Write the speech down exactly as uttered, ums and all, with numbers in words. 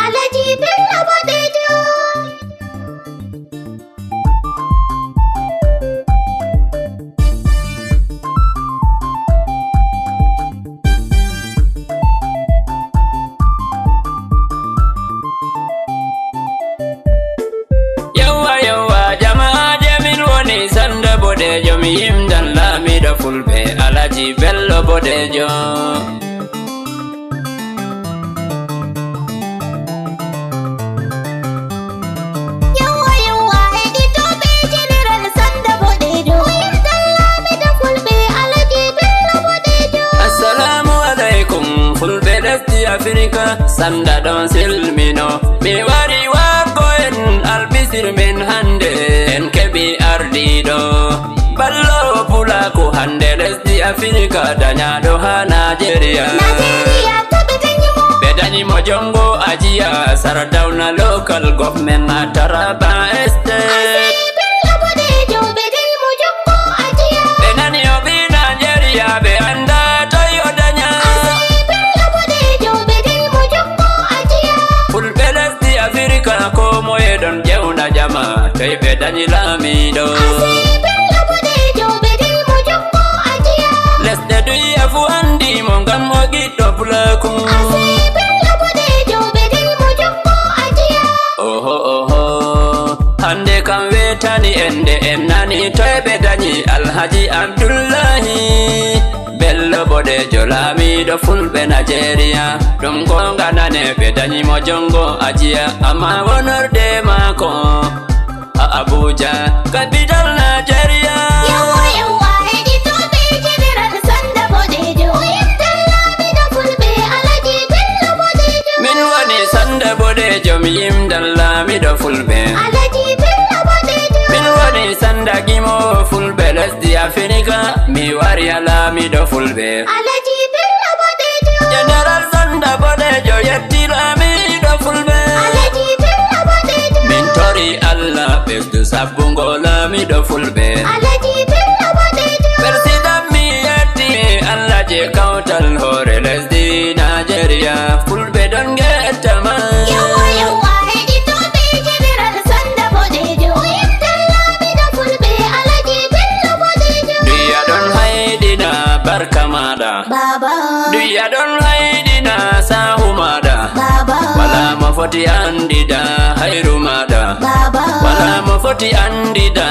Alaji Bello Bodejo. Yawwa, yawwa, jama'aaje, min woni Sanda Boɗeejo, mi yimdan laamiiɗo Fulɓe, Alaji Bello Boɗeejo. Yawwa, yawwa, heɗitooɓe, General Sanda Boɗeejo, o yimdan laamiiɗo Fulɓe, Alaji Bello Boɗeejo. Assalaamu aleykum, Fulɓe lesdi Afirka, Sanda ɗon silmino. Mi wari wakko en albisir men hannde, en keɓi ardiiɗo. Ballo pulaaku hannde lesdi Afirka dañaaɗo haa Najeriya. Najeriya, to ɓe dañi mo. Ɓe dañi mo Jongo Ajiya, Sardauna Local Government a Taraba State. Asee Bello Boɗeejo, ɓe dañi mo Jongo Ajiya. Ɓe nani o ɓii Najeriya, ɓe anndaa toy o daña. Asee Bello Boɗeejo, ɓe dañi mo Jongo Ajiya. Fulɓe lesdi Afirka, koo moye ɗon ƴewna jama, toy ɓe dañi laamiiɗo. Asee Bello Boɗeejo, ɓe dañi mo Jongo Ajiya. Lesɗe duya fuu anndi mo ngam o ɓiɗɗo pulaaku. Asee Bello Boɗeejo, ɓe dañi mo Jongo Ajiya. Oho, oho, hannde kam weetani en nde en nani toy ɓe dañi Alhaji Abdullahi Bello Boɗeejo, laamiiɗo Fulɓe Najeriya. Ɗum goonga nane, ɓe dañi mo Jongo Ajiya, ammaa wonorde maako a Abuja, capital Najeriya. Yawwa, yawwa, heɗitooɓe, General Sanda Boɗeejo, o yimdan laamiiɗo Fulɓe, Alaji Bello Boɗeejo. Min woni Sanda Boɗeejo, mi yimdan laamiiɗo Fulɓe. Alaji Bello Boɗeejo. Min woni Sanda gimoowo Fulɓe lesdi Afirka, mi wari a laamiiɗo Fulɓe. Alaji Bello Boɗeejo. General Sanda Boɗeejo yetti laamiiɗo Fulɓe. Alaji Bello Boɗeejo. Min tori Allah ɓesdu sabbungo laamiiɗo Fulɓe. Alaji Bello Boɗeejo. Persidan mi yetti Allah je kawtal hoore lesdi Najeriya. Fulɓe ɗon ngetta ma. Yawwa, yawwa, heɗitooɓe, General Sanda Boɗeejo, o yimdan laamiiɗo Fulɓe, Alaji Bello Boɗeejo. Duya ɗon hayɗina barka maaɗa. Baba. Duya ɗon hayɗina saahu maaɗa. Baba. Wala mo foti anndida hayru maaɗa. Baba. Wala mo foti anndida